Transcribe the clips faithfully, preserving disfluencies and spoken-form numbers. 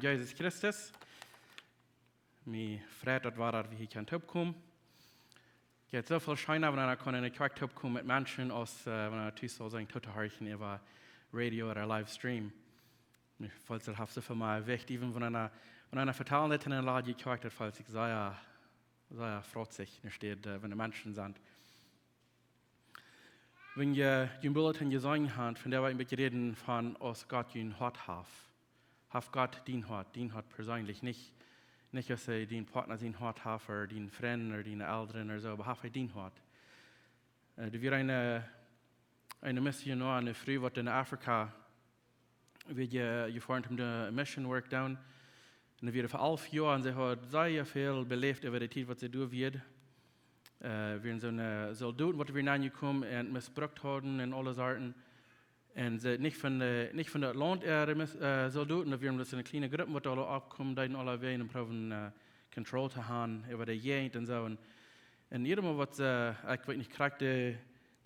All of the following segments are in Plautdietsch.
Jesus Christus. Mie freit daut, wada daut wie hia kjennen toopkomen. Jeit soo väl scheena, wan eena kaun enne Kjoakj toopkomen met Menschen, aus wan eena tus saul sennen totohorchen äwa Radio ooda Livestream. Mie felt daut haft soo väl mea Jewicht, even wan eena vetalen deit enne Ladje Kjoakj, daut felt sikj sea frozich, enne Städ wan de Menschen sent. Wan jie jun bulletin jeseenen han, von doa woa ekj een bät räden von aus Gott jun Hoat haft. Haft Gott dien Hoat, dien Hoat perseenlich, nich aus hee dien Partna sien Hoat haft ooda dien Frint ooda diene Elren ooda soo, oba haft hee dien Hoat? Doa wia eene Missionoa, eene Fru, waut en Afrika wia jefoaren toom doa mission work doonen. Un dee wia fa alf Joa un see haud sea väl beläft äwa de Tiet waut see doa wia. Wieren soone Soldoten waut wia nenjekomen un missbrukt hauden un aule Sorten. Un see, nich von daut Launt äare Soldoten, daut wieren bloos eene kjliene Grupp waut doa oppkomen deeden, aulawäajen un proowden control to han äwa de Jäajent un soo. Un jiedatmol waut see, ekj weet nich krakjt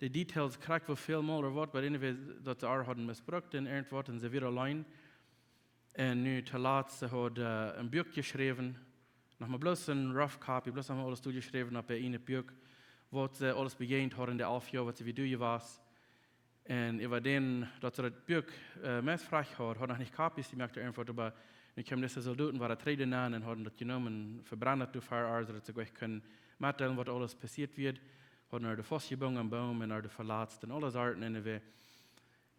de details krakjt woo väl mol ooda waut, but anyway, daut see ar hauden missbrukt un irjentwaut un see wia auleen. Un nu toolatst, see haud een Buak jeschräwen, noch mau bloos een rough copy, bloos noch mau aules doajeschräwen opp een Buak, waut see aules bejäajent haud en de alf Joa waut see wia doa jewast. Un äwa dän daut see daut Buak meist frajcht haud, haud noch nich copies jemoakt ooda irjentwaut, oba nu kjeemen dise Soldoten wada trigj nenn un hauden daut jenomen, vebrennt daut doa ver ar, soo daut see goanich kunnen metdeelen waut aules passieet wia. Hauden ar doa faustjebungen aum Boom un ar doa velatst un aule Sorten anyway.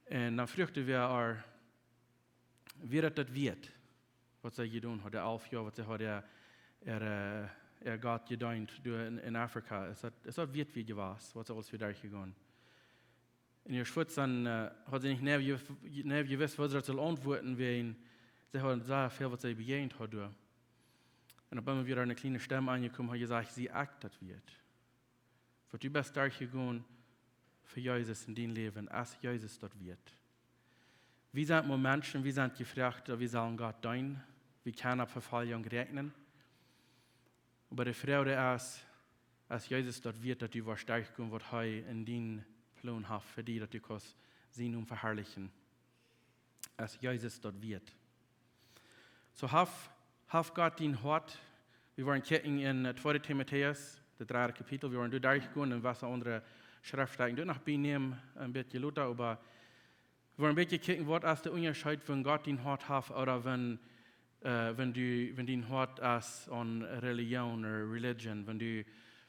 Un dan fruach dee ar, wia daut daut wieet, waut see jedonen haud, de alf Joa waut see haud äa Gott jedeent doa en Afrika? Es daut wieet wia jewast waut see aules wia derchjegonen? Un ieescht fuaz dan haud see nich jewist woo see daut sull auntwuaden, wäajen see haud sea väl waut see bejäajent haud doa. Un opp eemol wia doa eene kjliene Stemm aunjekomen, haud jesajcht: Sie ekj daut wieet? Waut du best derchjegonen fa Jesus en dien Läwen, es Jesus daut wieet? Wie sent mau Menschen, wie sent jefroacht daut wie sellen Gott deenen, wie kjennen opp Vefoljunk räakjnen. Oba de Froag es, es Jesus daut wieet daut du woascht derchgonen waut hee en dien Plon haft fa die, daut du kaust sien Nomen veharlichen? Es Jesus daut wieet? Soo, haft Gott dien Hoat? Wie woaren kjikjen en tweede Timotäus, daut dredde Kapitel, wie woaren doa derchgonen un waut aundre Schreftstäden doa noch bienämen, een bät lota, oba wie woaren een bät kjikjen waut es de Unjascheet wan Gott dien Hoat haft ooda wan dien Hoat es aun Relijoon ooda religion, wan du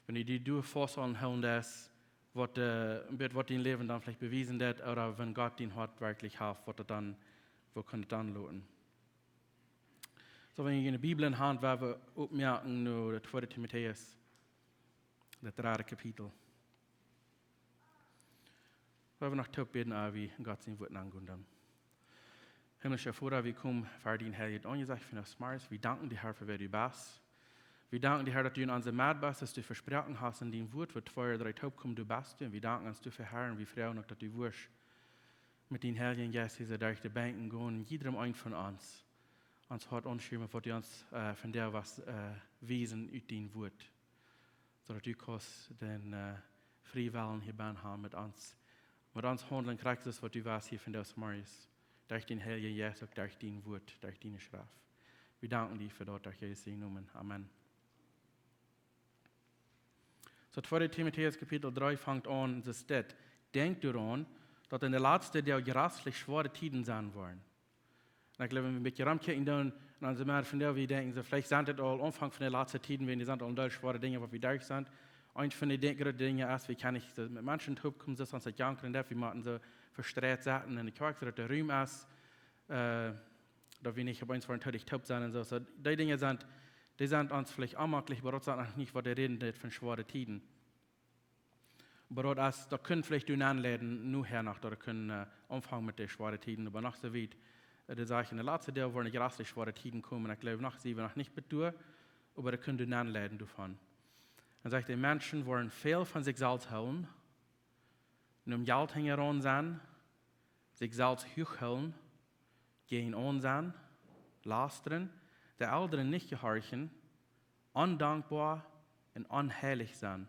die doa faust aunhoolen deist, waut, een bät waut dien Läwen dan veleicht bewiesen deit ooda wan Gott dien Hoat werkjlich haft, waut kunn daut dan loten? Soo, wan jie june Bibel en Haunt haben, oppmoaken no daut tweede Timotäus, daut dredde Kapitel. Wie woaren noch toop bäden, ea wie Gott sien Wuat aungonen doonen. Himlischa Voda, wie komen ver dien heiljet Aunjesecht vondoag zemorjes. Wie danken die, Herr, fa wäa du best. Wie danken die, Herr, daut du en onse Med best, daut du vesproaken hast en dien Wuat, wua twee ooda dree toopkomen, doa best du. Un wie danken ons doafäa, Herr, un wie froagen uk daut du woascht met dien Heiljen Jeist hia derch de Benkjen gonen, jiedrem eenen von ons, ons Hoat aunschrieen, waut du ons vondoag woascht wiesen ut dien Wuat, soo daut du kaust dän frieen Wellen hia bennen haben met ons, met ons haundlen krakjt soo aus waut du woascht hia vondoag zemorjes, derch dien Heiljen Jeist, uk derch dien Wuat, derch diene Schreft. Wie danken die fa daut, derch Jesus sien Nomen. Amen. Soo, tweede Timotäus Kapitel dree fangt aun, soo steit: Denkjt doaraun, daut en de latste Doag jreslich schwoare Tieden sennen woaren. Un ekj jleew, wan wie een bät romkjikjen doonen, un dan sent wie vondoag, wie denkjen soo, veleicht sent et aul Aunfank von de latste Tieden, wan et sent aul een Deel schwoare Dinja waut wie derch sent. Eent von de groote Dinja es, wie kjennen nich met Menschen toopkomen, soo aus ons daut jankren deit, wie motten soo vestreit setten en de Kjoakj, soo daut de Rum es, daut wie nich opp eemol woaren toop sennen un soo. Soo, dee Dinja sent, dee sent ons veleicht onjemaklich, oba daut es noch nich waut de Räd es von schwoare Tieden. Oba daut es, daut kunn veleicht doa nenleiden, nohäa noch, daut et kunn aunfangen met de schwoare Tieden, oba noch soo wiet, dee sajcht, en de latste Doag woaren jreslich schwoare Tieden komen. Ekj jleew, noch sent wie noch nich bat doa, oba daut kunn doa nenleiden doavon. Dan sajcht hee: Menschen woaren väl von sikj selfst hoolen, nom Jelt hinjaraun sennen, sikj selfst huach hoolen, jäajenaun sennen, lastren, de Elren nich jehorchen, ondankboa un onheilich sennen.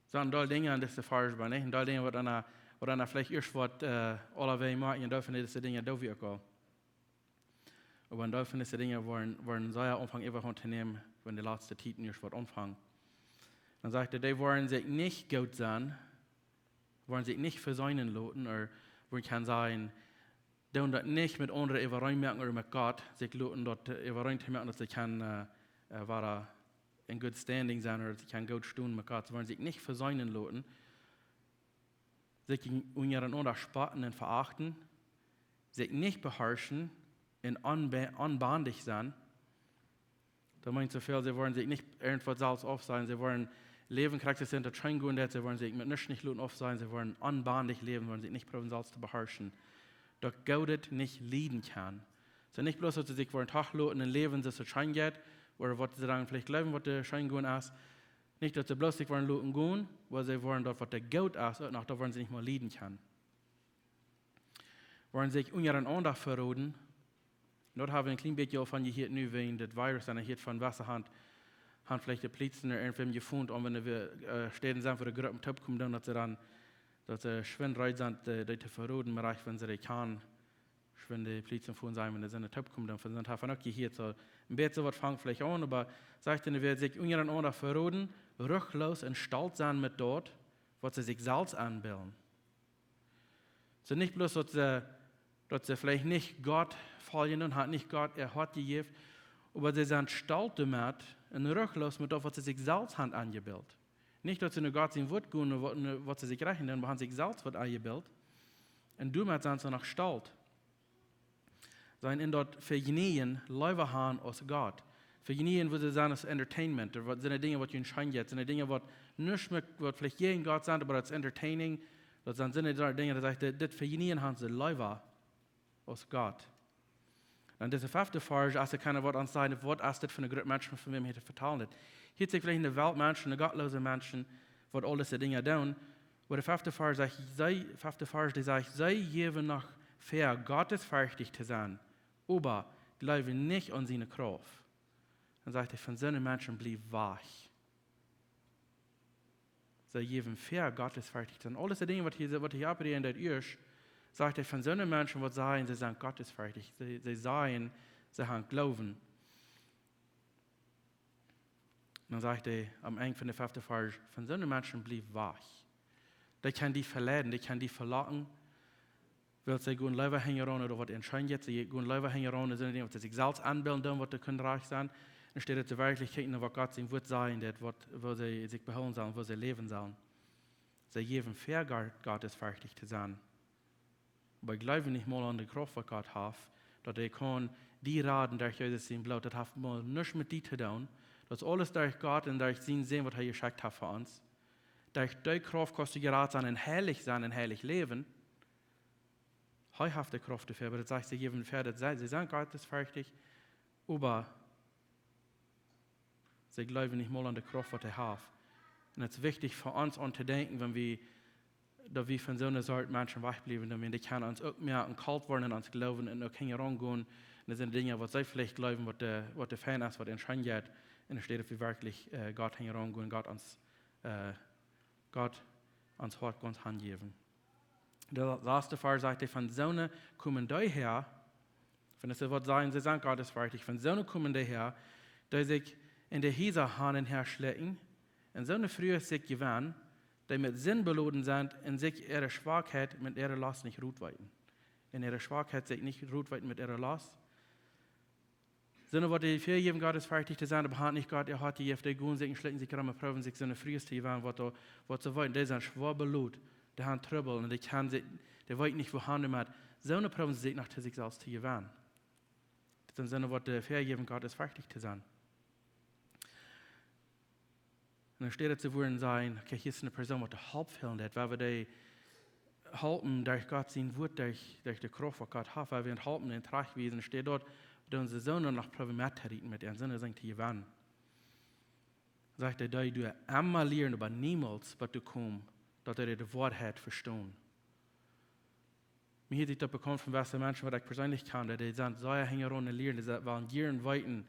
Soo een Deel Dinja en dise Varsch, oba nich een Deel Dinja waut eena, waut eena veleicht ieescht woat aulawäajen moakjen, een Deel von dise Dinja doo wie uk aul. Oba een Deel von dise Dinja woaren, woaren sea aunfangen äwahaunt to nämen, wan de latste Tiet nu woat aunfangen. Dan sajcht hee, dee woaren sikj nich goot sennen, woaren sikj nich veseenen loten, ooda woaren kjennen sajen, doonen daut nich met aundre äwareen moaken ooda met Gott, sikj loten daut, äh, äwareen to moaken, daut see kjennen, äh, äh, wada in good standing sennen ooda daut see kjennen goot stonen met Gott. See woaren sikj nich veseenen loten, sikj unjarenaunda spotten un veachten, sikj nich beharschen un onbe-, onbendich sennen. Daut meent soo väl, see woaren sikj nich irjentwaut selfst aufsajen, see woaren läwen, krakjt soo aus daut scheen gonen deit, see woaren sikj met nuscht nich loten aufsajen, see woaren onbendich läwen, woaren sikj nich proowen selfst to beharschen. Daut Goodet nich lieden kjennen. Soo nich bloos, daut see sikj woaren toch loten un läwen, soo aus daut scheen jeit, ooda waut see dan veleicht jleewen, waut doa scheen gonen es. Nich, daut see bloos sikj woaren loten gonen, oba see woaren daut, waut doa goot es, uk noch, daut woaren see nich mea lieden kjennen. Woaren sikj unjarenaunda veroden. Daut hab wie een kjlien bät aul von jehieet nu, wäajen dit Virus, un hia von wese Haunt, haben veleicht de Polizei ooda irjentwäm jefont, om wan wie, äh, Städen sent, wua de Gruppen toopkomen doonen, daut see dan, daut see schwind reed sent, äh, dee to veroden, mau rajcht, wan see dee kjennen, schwind de Polizei von sennen, wan dee sent toopkomen doonen, von sent haben uk jehieet, soo een bät waut fangt veleicht aun, oba sajcht hee, wäa sikj unjarenaunda veroden, ruchloos un stolt sennen met daut, waut see sikj selfst enbillen. Soo nich bloos, daut see, daut see veleicht nich Gott foljen un haben nich Gott äa Hoat jejäft, oba see sent stolt doamet un ruchloos met daut, waut see sikj selfst haben enjebilt. Nich, daut see no Gott sien Wuat gonen, waut, waut see sikj rajcht doonen, oba haben sikj selfst waut enjebilt. Un doamet sent see noch stolt. Sent en daut Vejnieejen leewa han aus Gott. Vejnieejen, wua see sajen, es Entertainment, daut sent Dinja, waut junt scheen jeit, sent Dinja, waut nuscht met, waut veleicht jäajen Gott sent, oba daut es entertaining, daut sent, sent Dinja, daut sajcht, dit, dit Vejnieejen han see leewa aus Gott. Un dise fefte Varsch, aus ekj kaun waut aun sajen, waut es dit fa eene Grupp Menschen, von wäm hee vetalen deit. Hia sent veleicht en de Welt Menschen, de gottloose Menschen, waut aul dise Dinja doonen. Oba de fefte Varsch sajcht, see, fefte Varsch, dee sajcht, see jäwen noch väa, gottesferchtich to sennen, oba jleewen nich aun siene Krauft. Dan sajcht hee, von soone Menschen bliew wajch. See jäwen väa, gottesferchtich to sennen. Aul dise Dinja, waut hia, waut hia opp hia en daut ieescht, sajcht hee, von soone Menschen, waut sajen, see sent gottesferchtich. See, see sajen, see haben Gloowen. Dan sajcht hee aum Enj von de fefte Varsch, von soone Menschen bliew wajch. Dee kjennen die veleiden, dee kjennen die velocken, wiels see gonen leewa hinjaraun, ooda waut an scheen jeit, see gonen leewa hinjaraun, sent Dinja, waut see sikj selfst enbillen doonen, waut dee kjennen rajcht sennen, enne Städ to werkjlich kjikjen, waut Gott sien Wuat sajen deit, waut, woo see sikj behoolen sellen, woo see läwen sellen. See jäwen väa, Gott, gottesferchtich to sennen. Oba jleewen nich mol aun de Krauft, waut Gott haft, daut hee kaun die raden derch Jesus sien Bloot. Daut haft mol nuscht met die to doonen. Daut es aules derch Gott un derch sienen Sän, waut hee jeschekjt haft fa ons. Derch dee Krauft kaust du jerat sennen un heilich sennen un heilich läwen. Hee haft de Krauft doafäa, oba daut sajcht, see jäwen väa, daut see, see sent gottesferchtich, oba see jleewen nich mol aun de Krauft, waut hee haft. Un daut es wichtich fa ons aun to denkjen, wan wie, daut wie von soone Sort Menschen wajchbliewen, dan wan dee kjennen ons uk mea en Kult woaren en ons Gloowen un uk hinjaraun gonen. Un daut sent Dinja, waut see veleicht jleewen, waut dee, waut dee fein es, waut an scheen jeit, enne Städ, daut wie werkjlich, äh, Gott hinjaraun gonen, Gott ons, äh, Gott ons Hoat gaunz hanjäwen. De latste Varsch sajcht hee, von soone komen dee häa, von dise, waut sajen, see sent gottesferchtich, von soone komen dee häa, dee sikj en de Hiesa han un häa schlikjen, un soone Frues sikj jewennen, dee met Sind beloden sent un sikj äare Schwakheit met äare Lost nich rut weeten. Un äare Schwakheit sikj nich rut weeten met äare Lost. Soone, waut dee väajäwen, gottesferchtich to sennen, oba haben nich Gott äa Hoat jejäft, dee gonen sikj un schlikjen sikj rom un proowen sikj soone Frues to jewennen, waut doa, waut see weeten, dee sent schwoa belot, dee haben Trubbel un dee kjennen sikj, dee weeten nich, wua han doamet. Soone proowen sikj noch to sikj selfst to jewennen. Daut sent soone, waut dee väajäwen, gottesferchtich to sennen. Un enne Städ to woaren sajen, okay, hia es eene Persoon, waut de Help fälen deit, wua wie dee halpen derch Gott sien Wuat, derch, derch de Krauft, waut Gott haft, wua wie an halpen un trajchtwiesen, enne Städ daut, doonen see soone noch proowen met to rieten met an, soone sennen to jewennen. Sajcht hee, dee doo emma lieren, oba niemols bat doa komen, daut dee de Woarheit vestonen. Mie hieet sikj daut bekaunt von wese Menschen, waut ekj perseenlich kjan, dee, dee sent sea hinjaraun en lieren, dee sent, wellen jieren weeten,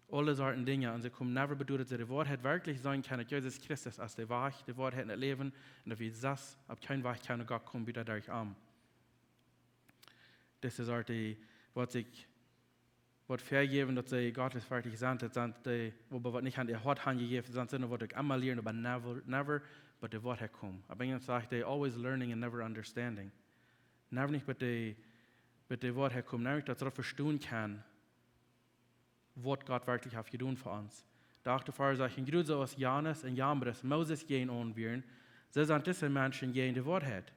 aule Sorten Dinja, un see komen never bat doa, daut see de Woarheit werkjlich seenen kjennen, daut Jesus Christus es de Wajch, de Woarheit un daut Läwen, un daut wie selfst opp kjeen Wajch kjennen no Gott komen, buta derch am. Dise Sort, dee, waut sikj waut väajäwen, daut see Gott es werkjlich sent, daut sent dee, oba waut nich aun äa Hoat hanjejäft sent, sent waut uk emma lieren, oba never, never, but de Woarheit komen. Opp Enjlisch sajcht dee always learning and never understanding. Never nich, but de, but de Woarheit komen. Never nich, daut see daut vestonen kjennen, waut Gott werkjlich haft jedonen fa ons. De achte Varsch sajcht: "Un jrod soo aus Jannes un Jambres Moses jäajenaun wieren, soo sent dise Menschen jäajen de Woarheit."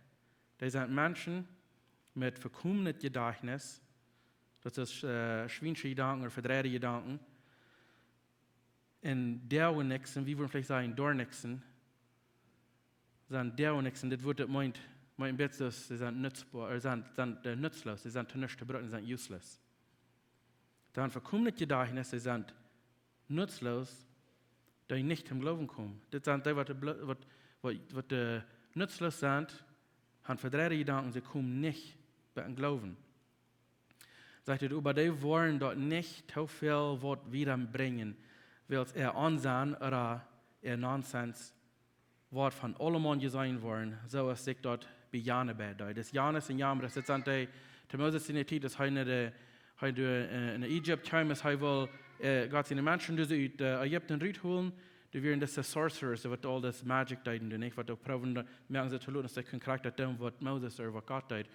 Dee sent Menschen met vekomenet Jedajchtnis, daut es, äh, schwiensche Jedanken ooda vedreide Jedanken. Un doa nix, un wie wudden veleicht sajen, doa nix, sent doa nix, un dit Wuat, daut meent, meent een bät soo, see sent nutzboa, ooda sent, sent, äh, nutzlos, see sent to nuscht to brucken, see sent useless. Dan vekomenet Jedajchtnis, see sent nutzlos, dee nich toom Gloowen komen. Dit sent dee, waut de Blo-, waut, waut, waut de nutzlos sent, han vedreide Jedanken, see komen nich bie een Gloowen. Sajcht et, oba dee woaren daut nich too väl waut wieda brinjen, wiels äa Onsinn ooda äa Nonsens woat von aulemaun jeseenen woaren, soo aus sikj daut bie Janne bie deed. Dis Jannes un Jambres, daut sent dee, to Moses siene Tiet, aus hee no de, hee doa, äh, no Ägipten kjeem, aus hee wull, äh, Gott siene Menschen doa ut, äh, Ägipten rutholen, doa wieren dise sorcerers, waut aul dis magic deeden, dee nich, waut uk proowen, moaken see to loten, aus see kunnen krakjt daut doonen, waut Moses ooda waut Gott deed.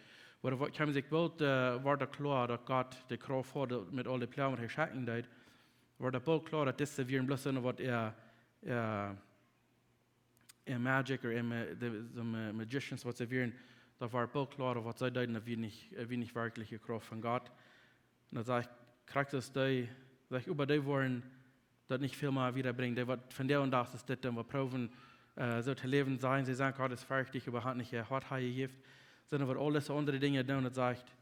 Oba waut kjeem sikj boolt, äh, wort daut kloa, daut Gott de Krauft haud, met aul de Ploagen, waut hee schekjen deed, wort daut boolt kloa, daut dise wieren bloos soo waut äa, äa, äa magic ooda äa ma-, de, de ma-, magicians, waut see wieren, daut wort boolt kloa, waut see deeden, daut wia nich, äh, wia nich werkjlich de Krauft von Gott. Un daut sajcht, krakjt aus dee, sajcht, oba dee woaren daut nich väl mea wieda brinjen. Dee waut vondoag dän Dach es dit doonen, waut proowen, äh, soo to läwen, sajen, see sent Gott es werkjlich, oba han nich äa Hoat hanjejäft, sonda waut aul dise aundre Dinja doonen, daut sajcht,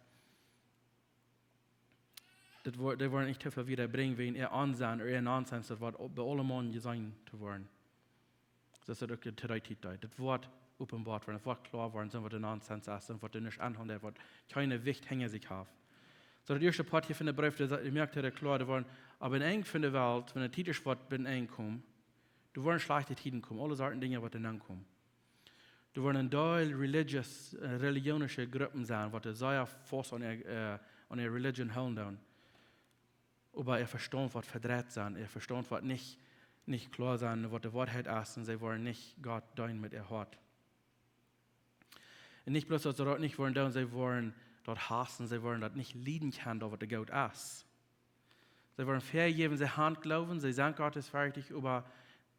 daut woat, dee woaren nich too väl wieda brinjen, wäajen äa Onsinn ooda äa Nonsens, daut woat bie aulemaun jeseenen to woaren. Soo es daut uk to dee Tiet deed. Daut woat openboa woaren, daut woat kloa woaren, soo waut de Nonsens es un waut doa nich aunhoolen deit, waut kjeen Jewicht hinja sikj haft. Soo daut ieeschte Poat hia von dän Breef, daut, daut moakt hee kloa, doa woaren, oba aum Enj von de Welt, wan de Tiet es, waut bie een Enj kjemt, doa woaren schlajchte Tieden komen, aule Sorten Dinja, waut doa aunkomen. Doa woaren een Deel religious, äh, religioonische Gruppen sennen, waut doa sea faust aun äa, äh, aun äa Religion hoolen doonen. Oba äa Vestaunt woat vedreit sennen, äa Vestaunt woat nich, nich kloa sennen, waut de Woarheit es, un see woaren nich Gott deenen met äa Hoat. Un nich bloos, daut see daut nich woaren doonen, see woaren daut haussen, see woaren daut nich lieden kjennen, daut waut doa goot es. See woaren väajäwen, see han Gloowen, see sent Gott es werkjlich, oba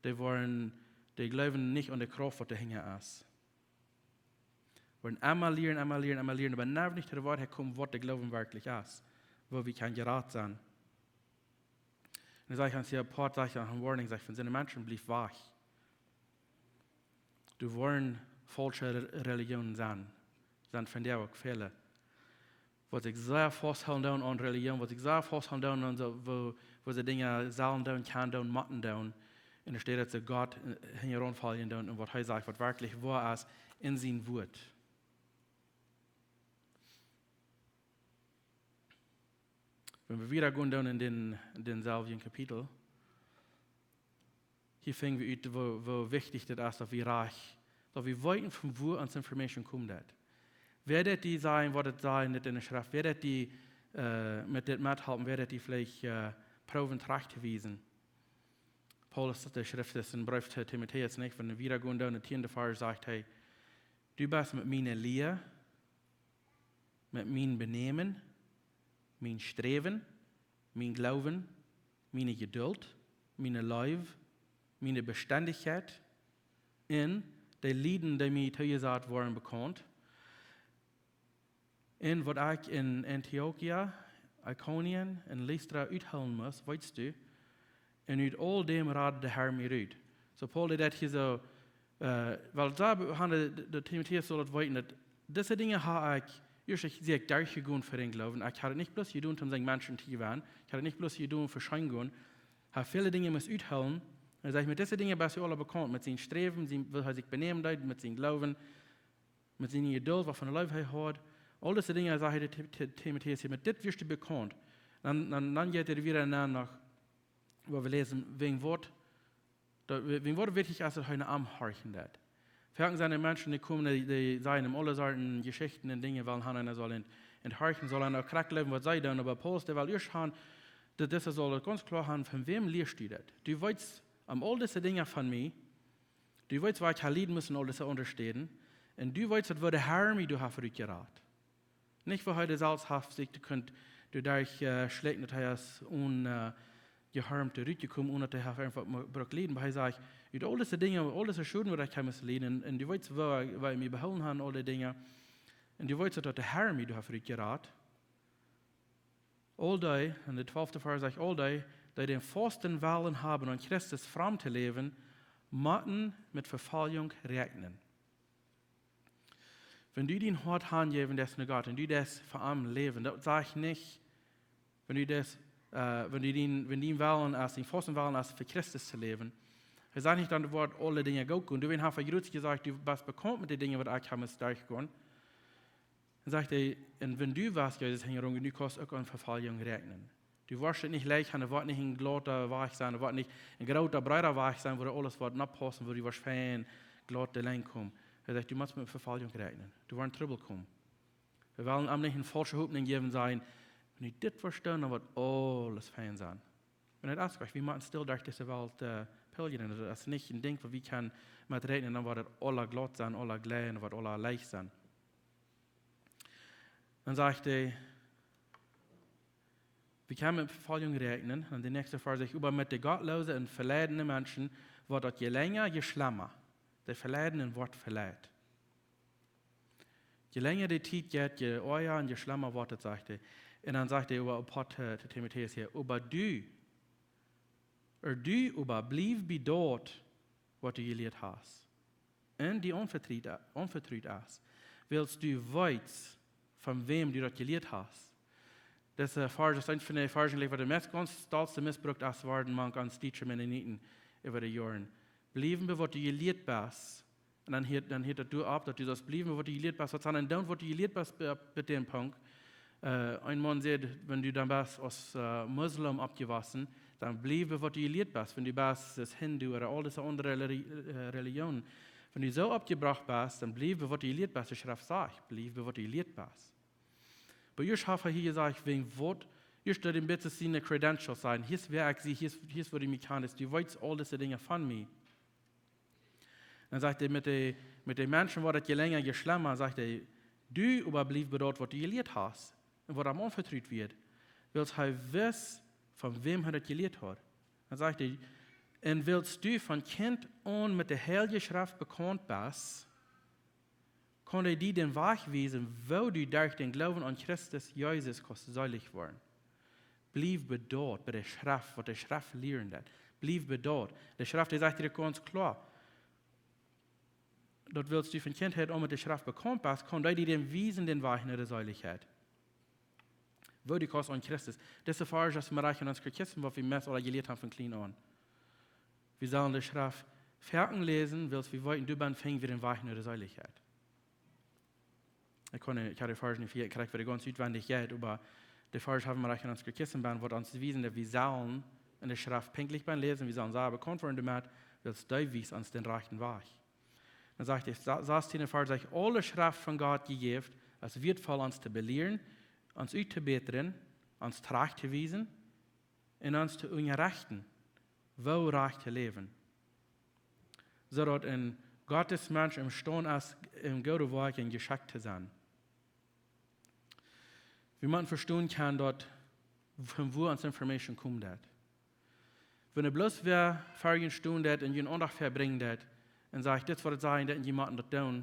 see woaren, see gloowen nich aun de Krauft, waut doa hinja es. Woaren emma lieren, emma lieren, emma lieren, oba never nich to de Woarheit komen, waut de Gloowen werkjlich es, woo wie kjennen jerat sennen. Un dan sajcht hee, hia Poat, sajcht hee, een Warning, sajcht, von soone Menschen blieft wajch. Doa woaren faulsche Re-, Religionen sennen, sent vondoag uk väle, waut sikj sea fausthoolen doonen aun Religion, waut sikj sea fausthoolen doonen aun soo, woo, woo see Dinja sellen doonen, kjennen doonen, motten doonen, un enne Städ daut see Gott, äh, hinjaraun foljen doonen un waut hee sajcht, waut werkjlich woa es en sien Wuat. Wan wie wieda gonen doonen en dän, dänselwjen Kapitel, hia finjen wie ut, woo, woo wichtich daut es, daut wie rajcht, daut wie weeten, von wua ons Information kjemt. Wäa deit die sajen, waut et sajcht, nich en de Schreft? Wäa deit die, äh, met dit methalpen? Wäa deit die veleicht, äh, proowen trajcht to wiesen? Paulus, dee schrift en Breef to Timotäus, nich? Wan wie wieda gonen doonen, dän tieenden Varsch, sajcht hee: "Du best met miene Lia, met mien Benämen, mien Sträwen, mien Gloowen, miene Jedult, miene Leew, miene Bestendichkjeit, un de Lieden, dee mie tojesajcht worden, bekaunt, un waut ekj en Antiochia, Ikonien un Listra uthoolen must, weetst du, un ut aul däm rad de Herr mie rut." Soo Paulus deit hia soo, äh, wiels doa han de, de Timotäus saul daut weeten, daut dise Dinja ha ekj, ieescht ekj, sie ekj derchjegonen fa dän Gloowen. Ekj ha daut nich bloos jedonen, om sien Menschen to jewennen. Ekj ha daut nich bloos jedonen fa scheen gonen. Ha väle Dinja must uthoolen. Un hee sajcht, met dise Dinja best du aula bekaunt, met sien Sträwen, sien, woo hee sikj benämen deed, met sien Gloowen, met siene Jedult, waut fa eene Leew hee haud. Aul dise Dinja, sajcht hee to Ti-, Timotäus, met dit woascht du bekaunt. Dan, dan, dan jeit hee wieda no, no, wua wie läsen, wäajen waut, daut, wäajen waut wichtich es, daut hee no am horchen deit. Foaken sent de Menschen, dee komen, dee, dee sajen am aule Sorten Jeschichten un Dinja, wellen han, eena saul an, an horchen, saul eena uk krakjt jleewen, waut see doonen. Oba Paulus, dee well ieescht han, Daut es, saul daut gaunz kloa haben, von wäm lieescht du daut? Du weetst om aul dise Dinja von mie, du weetst, waut ekj ha lieden musst, aul dise aundre Städen, un du weetst, daut woo de Herr mie doa haft rutjerat. Nich, woo hee daut selfst haft sikj jekunt doaderch, äh, schlikjen, daut hee es un, äh, jeharmt rutjekomen, onen daut hee haft irjentwaut mo-, brukt lieden. Oba hee sajcht, ut aul dise Dinja, aul dise Schoden, waut ekj ha musst lieden, un, un du weetst, woo, woo ekj mie behoolen ha, aul dee Dinja, un du weetst, daut de Herr mie doa haft rutjerat. Aul dee, en de twalfte Varsch sajcht, aul dee, dee dän fausten Wellen haben, aun Christus fromm to läwen, motten met Vefoljunk räakjnen. Wan du dien Hoat hanjäwen deist no Gott un du deist fa am läwen, daut sajcht nich, wan du deist, äh, wan du dien, wan dien Wellen es, dien fausten Wellen es, fa Christus to läwen. Hee sajcht nich, dan woat aule Dinja goot gonen. Du, wan haft hee jrods jesajcht, du best bekaunt met dee Dinja, waut ekj ha musst derchgonen. Dan sajcht hee, un wan du west Jesus hinjarunjen, du kaust uk aun Vefoljunk räakjnen. Du woascht et nich leicht haben, et woat nich een glada Wajch sennen, et woat nich een groota, breeda Wajch sennen, wua aules woat noppaussen, wua du woascht fein glad doalenj komen. Hee sajcht, du motst met Vefoljunk räakjnen. Du woascht en Trubbel komen. Wie wellen am nich eene faulsche Hopninj jäwen, sajen, wan du dit woascht doonen, dan woat aules fein sennen. Un daut es nich, wie motten stell derch dise Welt, äh, pilgren. Daut es nich een Dinkj, wua wie kjennen met räakjnen, dan woat et aula glad sennen, aula jlikj, woat aula leicht sennen. Dan sajcht hee, wie kjennen met Vefoljunk räakjnen. Un de näakjste Varsch sajcht, oba met de gottloose un veleidne Menschen woat daut je lenja, je schlemma. De veleiden un woat veleit. Je lenja de Tiet jeit, je oaja un je schlemma woat et, sajcht hee. Un dan sajcht hee äwa Apostel, äh, Timotäus hia, oba du, ea du oba bliew bie daut, waut du jelieet hast. Un die aunvetrut, aunvetrut es. Wiels du weetst, von wäm du daut jelieet hast. Dise Varsch es eent von de Varschen, jlikj, waut de meist gaunz stoltste misbrukt es worden mank ons dietsche Mennoniten äwa de Joaren. Bliew bie waut du jelieet best. Un dan hieet, dan hieet daut doa opp, daut du saust bliewen, waut du jelieet best. Waut sent dan doonen, waut du jelieet best, bie, bie dän Punkt? Äh, een Maun säd, wan du dan best aus, äh, Muslim oppjewossen, dan bliew bie waut du jelieet best. Wan du best aus Hindu ooda aul dise aundre Reli-, äh, Relijoonen. Wan du soo oppjebrocht best, dan bliew bie waut du jelieet best. De Schreft sajcht, bliew bie waut du jelieet best. Oba ieescht haft hee hia jesajcht, wäajen waut, ieescht daut een bät siene Credentials sajen. Hia es wäa ekj sie, hia es, hia es waut du mie kaust, du weetst aul dise Dinja von mie. Dan sajcht hee, met de, met de Menschen woat et je lenja, je schlemma, sajcht hee, du oba bliew bie daut, waut du jelieet hast un waut am aunvetrut wort, wiels hee wist, von wäm hee daut jelieet haud. Dan sajcht hee, un wiels du von Kjint aun met de Heilje Schreft bekaunt best, kaun hee die dän Wajch wiesen, woo du derch dän Gloowen aun Christus Jesus kaust seelich woaren. Bliew bie daut, bie de Schreft, waut de Schreft lieren deit. Bliew bie daut. De Schreft, dee sajcht die gaunz kloa, daut wiels du von Kjintheit aun met de Schreft bekaunt best, kaun dee die dän wiesen dän Wajch no de Seelichkjeit. Woo du kaust aun Christus. Dise Varsch es mie rajcht en ons Christen, waut wie meist aula jelieet haben von kjlien aun. Wie sellen de Schreft foaken läsen, wiels wie weeten, doabie finj wie dän Wajch no de Seelichkjeit. Ekj kaun, ekj hab de Varsch nich, ekj kjrieech wada gaunz utwendich, oba de Varsch haben wie rajcht en ons Christen, waut ons wiesen, daut wie sellen en de Schreft pinkjlich bie läsen, wie sellen sea bekaunt woaren doamet, wiels dee wiest ons dän rajchten Wajch. Dan sajcht de sa-, sastiende Varsch, sajcht, aule Schreft von Gott jejäft, es wieetvoll ons to belieren, ons uttobätren, ons trajcht to wiesen un ons to unjarechten, woo rajcht to läwen. Soo daut een Gottes Mensch emstaund es, em goode Woakjen jeschekjt to sennen. Wie motten vestonen kjennen daut, von wua ons Information komen deit. Wan bloos wäa ver junt stonen deit un june Aundacht vebrinjen deit un sajcht, dit es waut et sajen deit un jie motten daut doonen,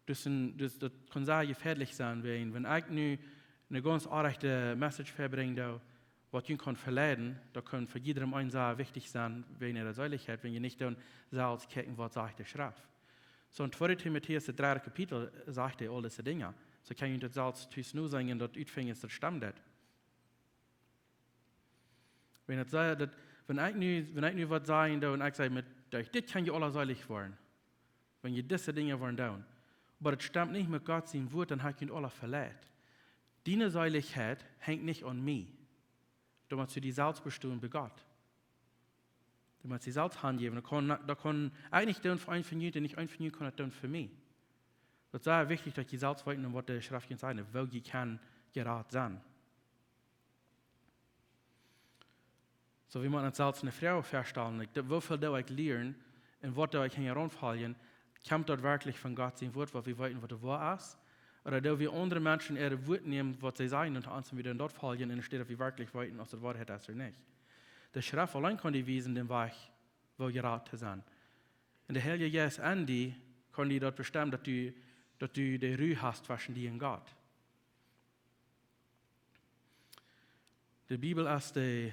daut es een, daut, daut kaun sea jefäadlich sennen, wäajen, wan ekj nu eene gaunz orrajchte Message vebrinj doo, waut junt kaun veleiden, daut kaun fa jiedrem eenen sea wichtich sennen, wäajen äare Seelichkjeit, wan jie nich doonen selfst kjikjen, waut sajcht de Schreft. Soo en tweede Timotäus, daut dredde Kapitel, sajcht hee aul dise Dinja. Soo kjenn jie daut selfst tus noseenen, daut utfinjen, daut stemmt daut. Wan daut saj-, daut, wan ekj nu, wan ekj nu waut sajen doo un ekj saj, met, derch dit kjenn jie aula seelich woaren. Wan jie dise Dinja woaren doonen. Oba daut stemmt nich met Gott sien Wuat, dan hab ekj junt aula veleit. Diene Seelichkjeit henjt nich aun mie. Du motst die selfst bestonen bie Gott. Du motst die selfst hanjäwen. Daut kaun, daut kaun ekj nich doonen fa eenen von junt, un nich eena von junt kaun daut doonen fa mie. Daut es sea wichtich, daut jie selfst weeten, waut de Schreft junt sajcht, woo jie kjennen jerat sennen. Soo, wie motten ons selfst eene Froag stalen, like, woo väl doo ekj lieren un waut doo ekj hinjaraun foljen? Kjemt daut werkjlich von Gott sien Wort, waut wie weeten, waut de Woarheit es? Ooda doo wie aundre Menschen äa Wort nämen, waut see sajen, un ons dan wieda daut foljen, enne Städ daut wie werkjlich weeten, aus daut Woarheit es ooda nich? De Schreft auleen kaun die wiesen, dän Wajch, woo jerat to sennen. Un de Heilje Jeist en die kaun die daut bestemmen, daut du, daut du de Ru hast tweschen die un Gott. De Bibel es de,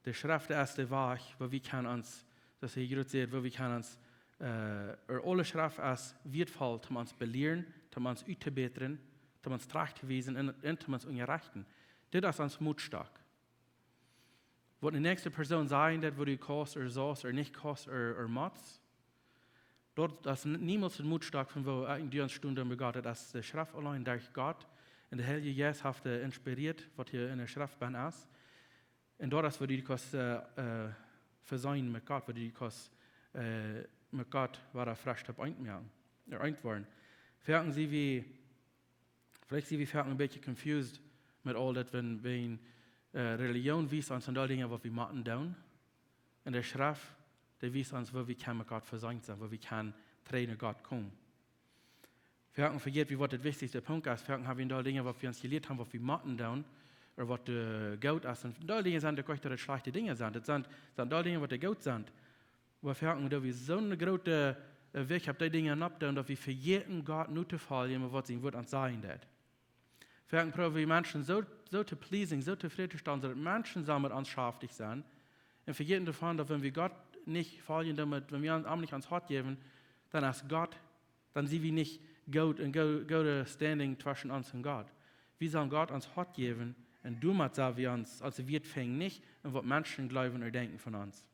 de Schreft es de Wajch, woo wie kjennen ons, daut hee jrod sajcht, woo wie kjennen ons, äh, ea aule Schreft es wieetvoll, om ons belieren, om ons uttobätren, om ons trajcht to wiesen un, un om ons unjarechten. Dit es ons Motstock. Waut de näakjste Persoon sajen deit, woo du kaust ooda saust ooda nich kaust ooda, ooda motst, daut es n-, niemols een Motstock von woo, äh, du ons stunden bie Gott. Daut es de Schreft auleen derch Gott. Un de Heilje Jeist haft, äh, inspirieet, waut hia enne Schreft benn es. Un daut es, woo du kaust, äh, äh, vesönen met Gott, woo du kaust, äh, met Gott wada fresch opp eent moaken, äh, eent woaren. Foaken sent wie Veleicht sent wie foaken een bät confused met aul daut, wan, wan, äh, Relijoon wiest ons een Deel Dinja, waut wie motten doonen. Un de Schreft, dee wiest ons, woo wie kjennen met Gott vesönt sennen, woo wie kjennen trigj no Gott komen. Foaken vejäten wie, waut de wichtichste Punkt es. Foaken hab wie een Deel Dinja, waut wie ons jelieet haben, waut wie motten doonen, ooda waut, äh, goot es. Un een Deel Dinja sent uk nich, daut et schlajchte Dinja sent. Et sent, sent een Deel Dinja, waut dee goot sent. Oba foaken doo wie soone groote, äh, Wajch opp dee Dinja oppdoonen, daut wie vejäten, Gott notofoljen, waut sien Wort ons sajen deit. Foaken proowen wie Menschen soo, soo to pleasen, soo tofräd to stalen, daut Menschen sellen met ons schaftich sennen. Un vejäten doavon, daut wan wie Gott nich foljen, dan met, wan wie am nich ons Hoat jäwen, dan es Gott, dan sent wie nich goot, een goo-, goodet Standing tweschen ons un Gott. Wie sellen Gott ons Hoat jäwen un doamet sell wie ons, aulsoo wie et fengen nich, un waut Menschen jleewen ooda denkjen von ons.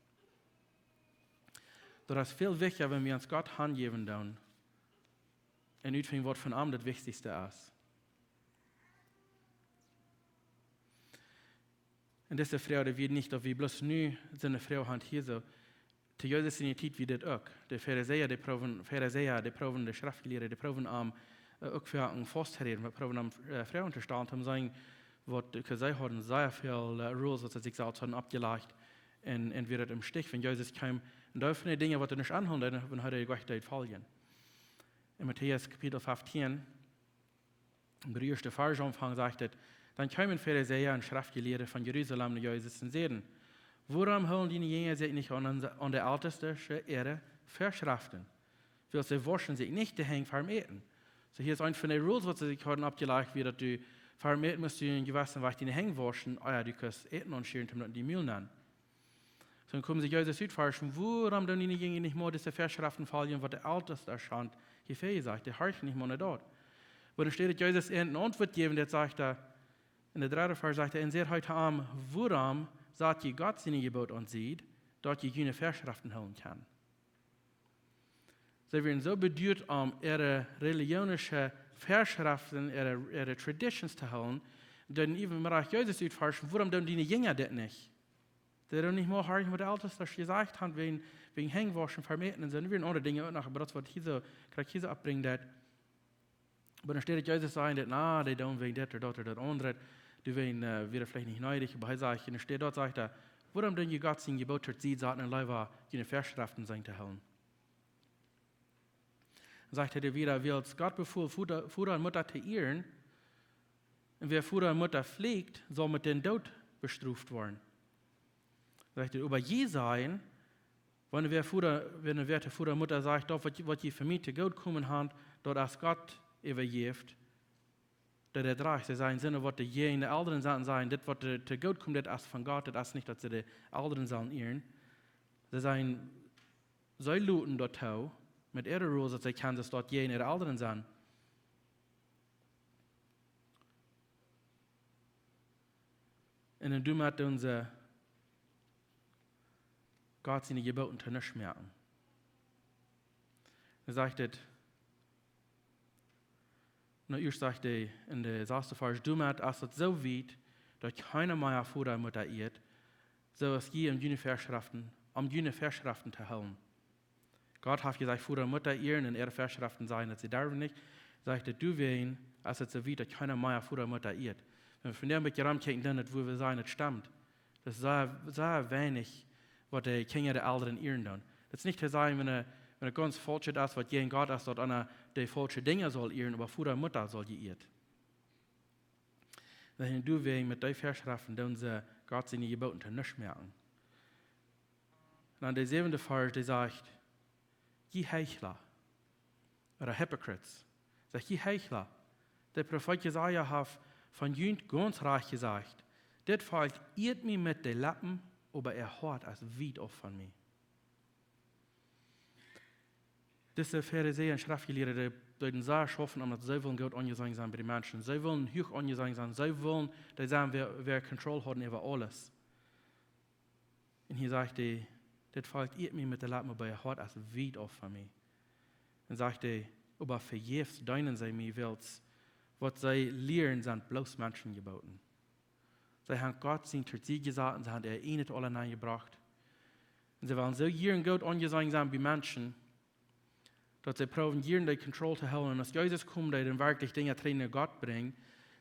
Daut es väl wichtja, wan wie ons Gott hanjäwen doonen un utfinjen, waut von am daut wichtichste es. Un dise Froag, dee wia nich, daut wie bloos nu soone Froag haben hia soo. To Jesus siene Tiet wia dit uk. De Farisäa, dee proowen, Farisäa, dee proowen de Schreftjelieede, dee proowen am, äh, uk fa am faust to räden, dee proowen am, äh, Froagen to stalen, om to seenen, waut, see hauden sea väl, äh, rules, waut see sikj selfst hauden oppjelajcht. Un, un wia daut em Stich, wan Jesus kjeem. Un daut sent de Dinja, waut an nich aunhoolen, wan hee de Wajch deed foljen. En Matäus Kapitel feftieen, em ieeschten Varsch aunfangen, sajcht et: Dan kjeemen Farisäa un Schreftjelieede von Jerusalem no Jesus un säden: Wuarom hoolen diene Jinja sikj nich aun, aun de Eltestasch äare Väaschreften? Wiels see wauschen sikj nich de Henj verem Äten. Soo, hia es eent von de rules, waut see sikj hauden oppjelajcht, wia daut du verem Äten motst du een jewessen Wajch diene Henj wauschen, ea du kaust Äten aunschieren, om daut en dien Mul nenn. Soo, dan kjeemen see Jesus utforschen: Wuarom doonen diene Jinja nich mea dise Väaschreften foljen, waut de Eltestasch haft hia väajesajcht? Dee horchen nich mea no daut. Oba enne Städ daut Jesus an eene Auntwuat jäwen deed, sajcht hee, en de dredde Varsch sajcht hee: Un säd hee to an: Wuarom sat jie Gott siene Jeboten aun Sied, daut jie june Väaschreften hoolen kjennen? See wieren soo beduat om äare relijonische Väaschreften, äare, äare traditions to hoolen, daut see eefach Jesus utforschen: Wuarom doonen diene Jinja dit nich? See doonen nich mea horchen, waut de Eltestasch jesajcht haft, wäajen, wäajen Henj wauschen verem Äten un soo. Un wieren aundre Dinja uk noch, oba daut es, waut hia soo, krakjt hia soo oppbrinjt, daut, oba enne Städ daut Jesus sajen deed: Na, dee doonen wäajen dit ooda daut ooda daut aundre. Dee wäajen, äh, wia veleicht nich needich, oba hee sajcht, enne Städ daut sajcht hee: Wuarom doonen jie Gott siene Jeboten aun Sied saten un leewa june Väaschreften sennen to hoolen? Dan sajcht hee wieda: Wiels Gott befool, Voda, Voda un Mutta to ieren, un wäa Voda un Mutta flucht, saul met dän Doot bestroft woaren. Sajcht hee: Oba jie sajen, wan wäa Voda, wan wäa to Voda un Mutta sajcht: Daut, waut, waut jie fa mie to goot jekomen haben, daut es Gott äwajäft, daut es rajcht. See sajen, sent waut de, june Elren sajen, sajen, dit, waut de, to goot kjemt, daut es von Gott, daut es nich, daut see de Elren sellen ieren. See sajen, see loten daut too, met äare rules, daut see kjennen daut jejäajen äare Elren sennen. Un dan doamet doonen see Gott siene Jeboten to nuscht moaken. Dan sajcht et, nu, ieescht sajcht hee en de sasste Varsch: Doamet es et soo wiet, daut kjeena mea Voda un Mutta ieet, soo aus jie om june Väaschreften, om june Väaschreften to hoolen. Gott haft jesajcht, Voda un Mutta ieren, un äare Väaschreften sajen, daut see derwen nich. Sajcht et: Doawäajen es et soo wiet, daut kjeena mea Voda un Mutta ieet. Wan wie von doa een bät romkjikjen, dan, daut, woo wie sajen, et stemt. Daut es sea, sea weinich, waut de Kjinja de Elren ieren doonen. Daut es nich to sajen, wan et, wan et gaunz faulsch es, waut jäajen Gott es, daut eena de faulsche Dinja saul ieren, oba Voda un Mutta saul jeieet. Wan du wäajen met dee Väaschreften doonen see Gott siene Jeboten to nuscht moaken. Un dan de säwende Varsch, dee sajcht: Jie Heichla, ooda hypocrites, sajcht: Jie Heichla, de Profeet Jesaja haft von junt gaunz rajcht jesajcht: Dit Volkj ieet mie met de Leppen, oba äa Hoat es wiet auf von mie. Dise Farisäa un Schreftjelieede, dee deeden sea schaufen, om daut see wullen goot aunjeseenen sennen bie de Menschen. See wullen huach aunjeseenen sennen. See wullen dee sennen, wäa, wäa Control hauden äwa aules. Un hia sajcht hee: Dit Volkj ieet mie met de Leppen, oba äa Hoat es wiet auf von mie. Un sajcht hee: Oba vejäfs deenen see mie, wiels waut see lieren, sent bloos Menschenjeboten. See haben Gott sien Torsied jesat un see haben äa ieejnet aula nenjebrocht. Un see wellen soo jieren goot aunjeseenen sennen bie Menschen, daut see proowen jieren de Control to hoolen. Un aus Jesus kjeem, dee dan werkjlich Dinja trigj no Gott brinjen,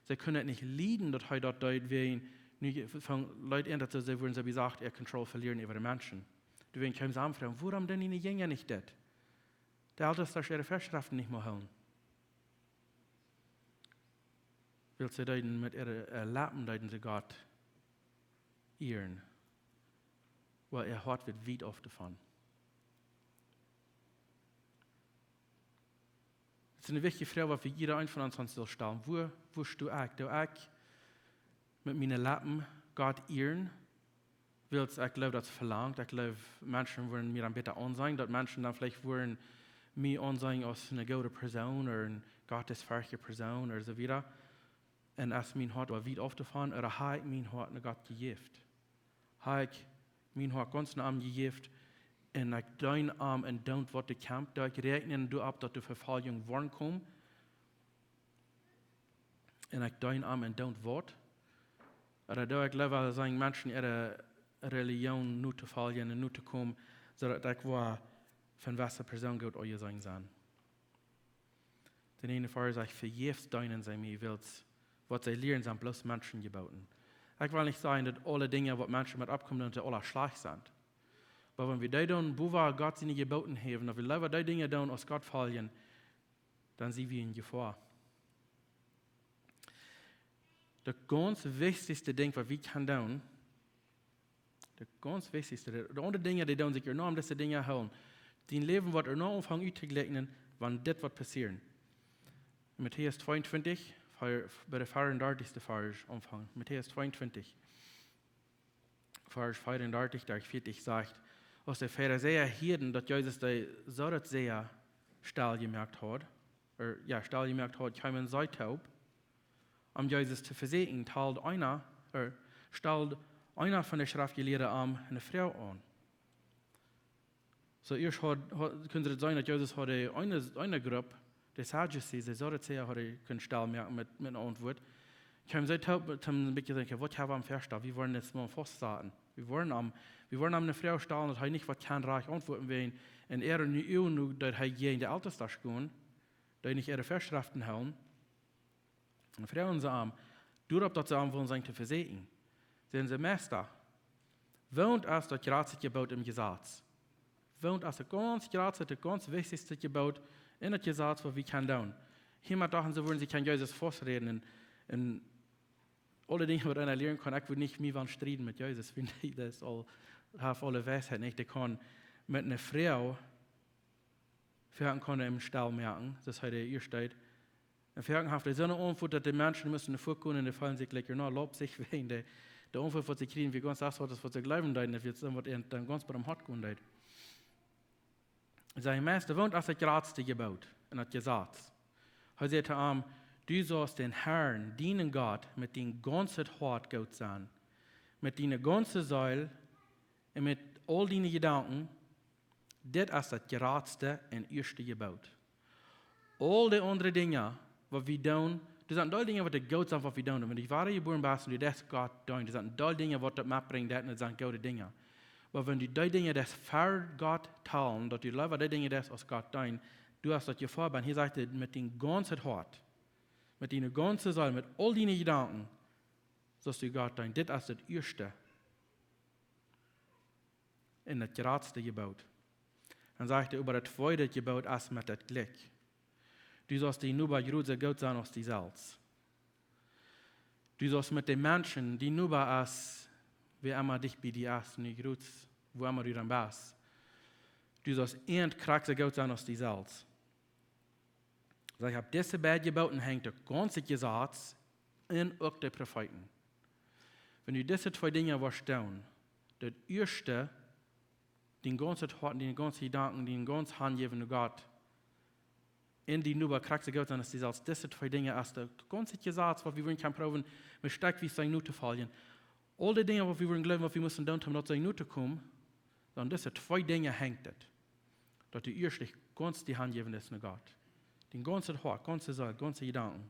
see kunnen et nich lieden, daut hee daut deed, wäajen nu je-, von Leet aun, daut see, see wudden soo, wie jesajcht, äa Control velieren äwa de Menschen. Doawäajen kjeemen see am froagen: Wuarom doonen diene Jinja nich dit? De Eltestasch äare Väaschreften nich mea hoolen. Wiels see deeden met äare, äh, Leppen deeden see Gott ieren, oba äa Hoat wia wiet auf doavon. Daut es eene wichtje Froag, waut wie jieda eent von ons ons sellen stalen. Wua, wua sto ekj? Doo ekj met miene Leppen Gott ieren, wiels ekj jleew, daut es velangt. Ekj jleew, Menschen wudden mie dan bäta aunseenen, daut Menschen dan veleicht wudden mie aunseenen aus eene goode Persoon ooda eene gottesferchte Persoon ooda soo wieda. Un es mien Hoat oba wiet auf doavon, ooda hab ekj mien Hoat no Gott jejäft? Hab ekj mien Hoat gaunz no am jejäft un ekj deen am un doo, waut doa kjemt? Doo ekj räakjnen doaropp, daut doa Vefoljunk woaren kjemt? Un ekj deen am un doo, waut? Ooda doo ekj leewa seenen, Menschen äare Relijoon notofoljen un notokomen, soo daut ekj woa von wesse Persoon goot aunjeseenen sennen? De näajende Varsch sajcht: Vejäfs deenen see mie, wiels waut see lieren, sent bloos Menschenjeboten. Ekj well nich sajen, daut aule Dinja, waut Menschen met oppkomen, daut dee aula schlajcht sent. Oba wan wie dee doonen bowa Gott siene Jeboten häwen, daut wie leewa dee Dinja doonen aus Gott foljen, dan sent wie en Jefoa. Daut gaunz wichtichste Dinkj, waut wie kjennen doonen, daut gaunz wichtichste, de, de aundre Dinja, dee doonen sikj enorm, dise Dinja hoolen. Dien Läwen woat enorm aunfangen uttojlikjnen, wan dit woat passieren. Matäus tweeuntwintich, ver-, bie de veeaundartichste Varsch aunfangen. Matäus tweeuntwintich, Varsch veeaundartich derch veatich sajcht: Aus de Farisäa hieeden, daut Jesus de Sadduzäa stell jemoakt haud, ooda, jo, stell jemoakt haud, kjeemen see toop, om Jesus to vesieekjen, stald eena, ooda stald eena von de Schreftjelieede am eene Froag aun. Soo, ieescht haud, haud, kunn see daut seenen, daut Jesus haud eene, eene Grupp, de Sadducees, de Sadduzäa, haud hee kunt stell moaken met, met eene Auntwuat. Kjeemen see toop, om een bät to denkjen: Waut hab wie am fastjestalt? Wie woaren dit mol faustsaten. Wie woaren am, wie woaren am eene Froag stalen, daut hee nich waut kaun rajcht auntwuaden, wäajen en äare Uagen nu, daut hee jäajen de Eltestasch jinkj, dee nich äare Väaschreften hoolen. Un froagen see am, doaropp daut see am wullen sennen to vesieekjen. Säden see: Meista, woont es daut jratste Jeboot em Jesaz? Woont es daut gaunz jratste, daut gaunz wichtichste Jeboot en daut Jesaz, waut wie kjennen doonen? Hia mau dochten see, wudden see kjennen Jesus fausträden un, un aule Dinja, waut eena lieren kaun. Ekj wudd nich mea woaren strieden met Jesus, wiels hee, dee es aul, haft aule Weisheit nich, dee kaun met eene Froag, veleicht kaun hee am stell moaken, soo aus hee doa ieescht deed. Un veleicht haft hee soone Auntwuat, daut de Menschen musten no väaren komen un dee feelden sikj lecker no, loop sikj wäajen de, de Auntwuat, waut see kjrieen, wia gaunz daut, waut see jleewen deeden, daut wia daut, waut an dan gaunz bie däm Hoat gonen deed. Säd hee: Meista, woont es daut jratste Jeboot en daut Jesaz? Hee säd to am: Du saust dän Herrn, dienen Gott, met dien gaunzet Hoat goot sennen, met diene gaunze Seel un met aul diene Jedanken. Dit es daut jratste un ieeschte Jeboot. Aul de aundre Dinja, waut wie doonen, doa sent aul Dinja, waut de goot sent, waut wie doonen. Wan du wadajebuaren best un du deist Gott deenen, doa sent aul Dinja, waut daut metbrinjt, daut sent goode Dinja. Oba wan du dee Dinja deist ver Gott talen, daut du leewa dee Dinja deist aus Gott deenen, du hast daut Jefoa bie. Hia sajcht hee: Met dien gaunzet Hoat, met diene gaunze Seel, met aul diene Jedanken, saust du Gott deenen. Dit es daut ieeschte. Un daut jratste Jeboot. Dan sajcht hee, oba daut tweede Jeboot es met daut jlikj. Du saust dien Noba jrod soo goot sennen aus die selfst. Du saust met de Menschen, dien Noba es, wäa emma dicht bie die es, nu jrod, wua emma du dan best. Du saust an krakjt soo goot sennen aus die selfst. Saj, opp dise beid Jebooten hengt daut gaunze Jesaz un uk de Profeeten. Wan du dise twee Dinja woascht doonen, daut ieeschte, dien gaunzet Hoat, diene gaunze Jedanken, dien gaunzet Hanjäwen no Gott, un dien Noba krakjt soo goot sennen aus die selfst, dise twee Dinja es daut gaunze Jesaz, waut wie wudden kjennen proowen, met stekjwies sennen no to foljen. Aul dee Dinja, waut wie wudden jleewen, waut wie musten doonen, om daut sennen no to komen, dan dise twee Dinja hengt et. Daut du ieescht gaunz die Hanjäwen deist no Gott. Dien gaunzet Hoat, gaunze Seel, gaunze Jedanken.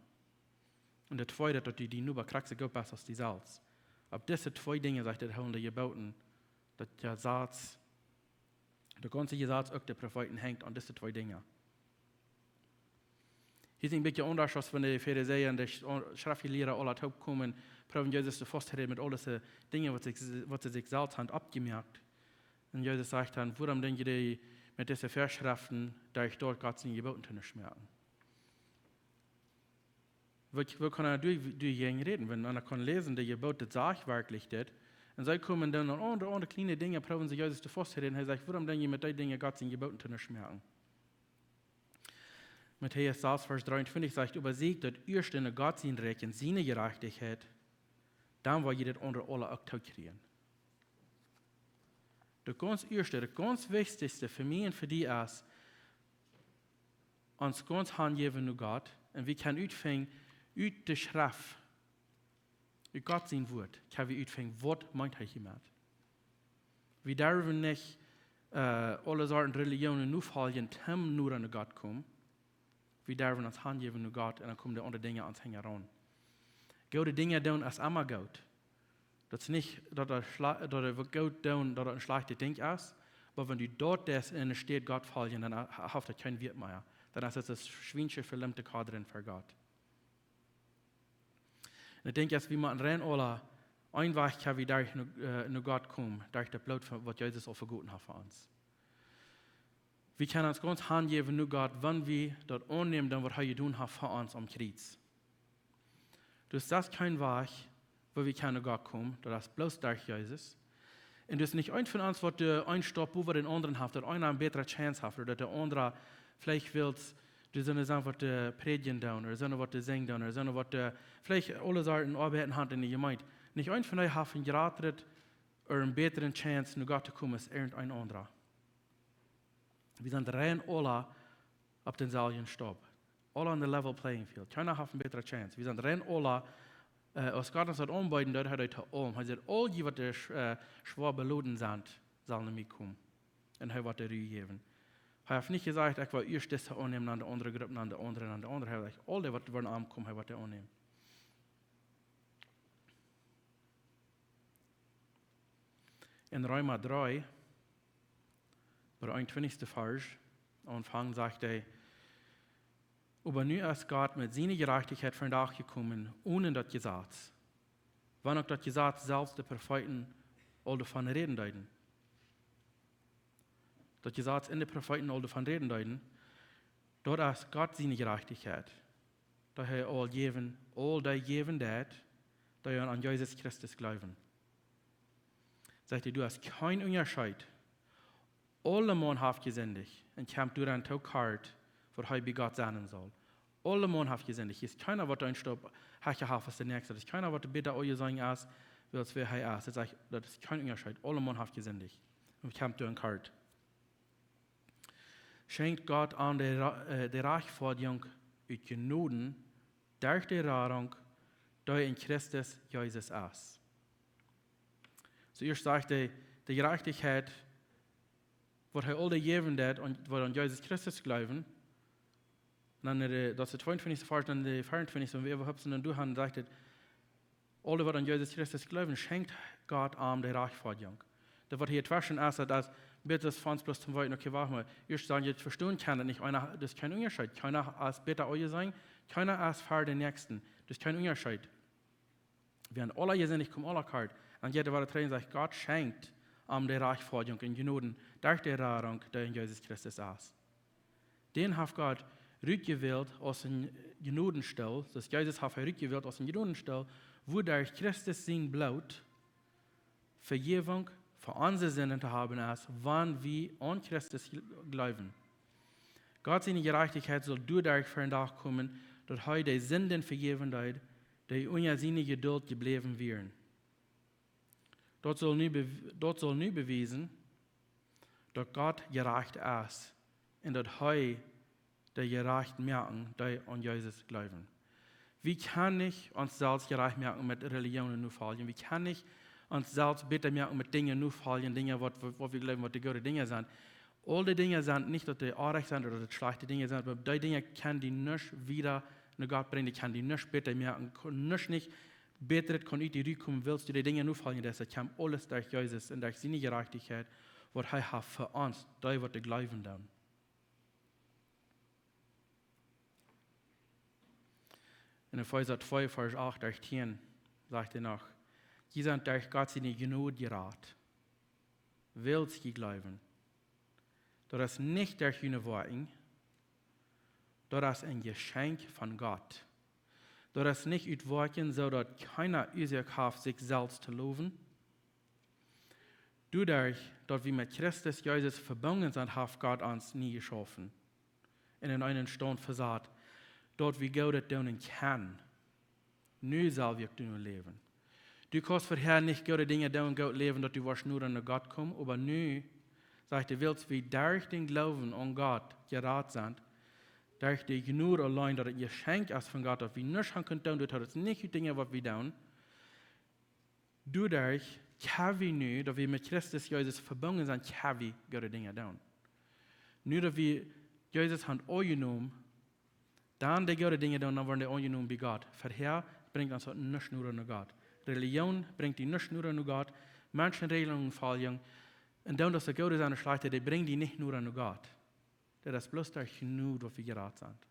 Un daut tweede, daut du dien Noba krakjt soo goot best aus die selfst. Opp dise twee Dinja, sajcht daut, hoolen de Jebooten, daut Jesaz, daut gaunze Jesaz, uk de Profeeten, hengt aun dise twee Dinja. Hia es een bät aundasch aus wan de Farisäa un de Sch-, Schreftjeliede aula toop komen, proowen Jesus to faust to räden met aul dise Dinja, waut see, waut see sikj selfst haben aufjemoakt. Un Jesus sajcht dan: "Wuarom doonen jie met dise Väaschreften, daut ekj doa Gott siene Jebooten to nich moaken?" Woo, woo kaun hee doa, doa jäajen räden, wan hee kaun läsen, de Jeboot, daut sajcht werkjlich dit. Un see komen dan aun aundre, aundre kjliene Dinja, proowen see Jesus to faust to räden. Hee sajcht: "Wuarom doonen jie met dee Dinja Gott siene Jebooten to nich moaken?" Matäus sas, Varsch dreeuntwintich sajcht: "Oba sieekjt daut ieeschte no Gott sien Rikj un siene Jerajchtichkjeit, dan woa jie daut aundre aula uk tookjrieen." Daut gaunz ieeschte, daut gaunz wichtichste fa mie un fa die es, ons gaunz hanjäwen no Gott, un wie kjennen utfinjen, ut de Schreft, ut Gott sien Wort, kjenn wie utfinjen, waut meent hee hia met. Wie derwen nich, äh, aule Sorten Relijionen nofoljen, om noda no Gott komen. Wie derwen ons hanjäwen no Gott un dan komen de aundre Dinja ons hinjaraun. Goode Dinja doonen es emma goot. Daut es nich, daut daut schle-, daut waut goot doonen, daut daut een schlajchtet Dinkj es. Oba wan du daut deist un enne Städ Gott foljen, dan ha-, haft daut kjeen Wieet mea. Dan es daut daut schwiensche, velemmte Koa fa Gott. Un ekj denkj, aus wie motten rein aula een Wajch, kjenn wie doa no, äh, no Gott komen, derch daut Bloot von, waut Jesus aul vegoten haft fa ons. Wie kjennen ons gaunz hanjäwen no Gott, wan wie daut aunnämen, dan waut hee jedonen haft fa ons aum Kjriez. Daut es kjeen Wajch, woo wie kjennen no Gott komen, daut es bloos derch Jesus. Un daut es nich eent von ons, waut de een Staup äwa dän aundren haft, daut eena eene bätre Chance haft, ooda daut de aundra veleicht well, dee sent, sent waut to prädjen doonen, ooda sent waut to sinjen doonen, ooda sent waut to veleicht aule Sorten Oabeit haben enne Jemeent. Nich eent von dee haft eene jratre ooda eene bätre Chance, no Gott to komen, aus irjent een aundra. Wie sent rein aula opp dänselwjen Staup. Aula on the level playing field. Kjeena haft eene bätre Chance. Wie sent rein aula, äh, aus Gott ons daut aunbeeden deed, hee deed to aulem. Hee säd: "Aul jie, waut de sch-, äh, schwoa beloden sent, sellen no mie komen. Un hee woat de Ru jäwen." Hee haft nich jesajcht: "Ekj well ieescht dise aunnämen, dan de aundre Grupp, dan de aundre, dan de aundre." Hee sajcht: "Aul dee, waut woaren aunkomen, hee woat dee aunnämen." En Reema dree, bie dän eenuntwintichsten Varsch, aunfangen, sajcht hee: "Oba nu es Gott met siene Jerajchtichkjeit vondoag jekomen, one daut Jesaz. Wan uk daut Jesaz selfst de Profeeten aul doavon räden deeden." Daut Jesaz un de Profeeten aul doavon räden deeden, daut es Gott siene Jerajchtichkjeit, daut hee aul jäwen, aul dee jäwen deed, dee aun Jesus Christus jleewen. Sajcht hee: "Doa es kjeen Unjascheet. Aulemaun haft jesindicht un kjemt doaraun to kort, waut hee bie Gott sennen saul." Aulemaun haft jesindicht. Hia es kjeena, waut een Staup hecha haft aus de näakjste. Daut es kjeena, waut bäta aunjeseenen es, wiels wäa hee es. Daut sajcht, daut es kjeen Unjascheet. Aulemaun haft jesindicht un kjemt doaraun kort. Schenkjt Gott am de Ra-, äh, de Rajchtfoadjunk ut Jnod, derch de Radunk, dee en Christus Jesus es. Soo ieescht sajcht hee, de Jerajchtichkjeit, waut hee aul dee jäwen deed, un waut aun Jesus Christus jleewen. Un dan de, daut es de tweeuntwintichste Varsch, dan de veeauntwintichste, wan wie äwahaupt sent, dan doa han, sajcht hee, aule, waut aun Jesus Christus jleewen, schenkjt Gott am de Rajchtfoadjunk. Daut, waut hia tweschen es, daut es, bitte es fa ons bloos to weeten, okay, wacht mol, ieescht saul jie daut vestonen, kjennen daut nich, eena, daut es kjeen Unjascheet, kjeena es bäta aunjeseenen, kjeena es ver dän Näakjsten, daut es kjeen Unjascheet. Wie sent aula jesindicht, komen aula kort. Un jie woaren trigj un sajen: "Gott schenkjt om de Rajchtfoadjunk un Jnoden derch de Radunk, dee en Jesus Christus es. Dän haft Gott rutjewält aus een Jnodenstool, soo aus Jesus haft hee rutjewält aus een Jnodenstool, wua derch Christus sien Bloot Vejäwunk fa onse Sinden to haben es, wan wie aun Christus jl-, jleewen. Gott siene Jerajchtichkjeit saul doaderch ver dän Dach komen, daut hee de Sinden vejäwen deed, dee unja siene Jedult jebläwen wieren. Daut saul nu be-, daut saul nu bewiesen, daut Gott jerajcht es un daut hee de jerajcht moaken, dee aun Jesus jleewen. Wie kjennen nich ons selfst jerajcht moaken met Relijoon nofoljen. Wie kjennen nich ons selfst bäta moaken met Dinja nofoljen, Dinja waut, waut wie jleewen, waut de goode Dinja sent. Aul dee Dinja sent nich, daut dee oajch sent ooda daut schlajchte Dinja sent, oba dee Dinja kjennen die nich wieda no Gott brinjen, dee kjennen die nich bäta moaken, kaun nich, nich bäta, daut kaun ut die rutkomen, wiels du dee Dinja nofoljen deist, daut kjemt aules derch Jesus un derch siene Jerajchtichkjeit, waut hee haft fa ons, dee waut doa jleewen doonen. En Efeesa twee, Varsch acht derch tieen sajcht hee noch: "Jie sent derch Gott siene Jnod jerat, wiels jie jleewen. Daut es nich derch june Woakjen, daut es een Jeschenkj von Gott. Daut es nich ut Woakjen, soo daut kjeena Uasoak haft, sikj selfst to lowen. Doaderch, daut wie met Christus Jesus vebungen sent, haft Gott ons nie jeschaufen un en eenen Staund vesat, daut wie Goodet doonen kjennen. Nu sell wie uk doano läwen." Du kaust verhäa nich goode Dinja doonen, goot läwen, daut du woascht noda no Gott komen, oba nu, sajcht hee, wiels wie derch dän Gloowen aun Gott jerat sent, derch de Jnod auleen, daut et een Jeschenkj es von Gott, daut wie nuscht han kunt doonen, daut es nich ut Dinja, waut wie doonen, doaderch kjenn wie nu, daut wie met Christus Jesus vebungen sent, kjenn wie goode Dinja doonen. Nu daut wie Jesus han aunjenomen, dan de goode Dinja doonen, dan woaren dee aunjenomen bie Gott. Verhäa brinjt ons daut nuscht noda no Gott. Relijoon brinjt die nuscht noda no Gott. Menschenreajlungen foljen un doonen, daut see goode sent ooda schlajchte, dee brinjen die nich noda no Gott. Daut es bloos derch Jnod, waut wie jerat sent.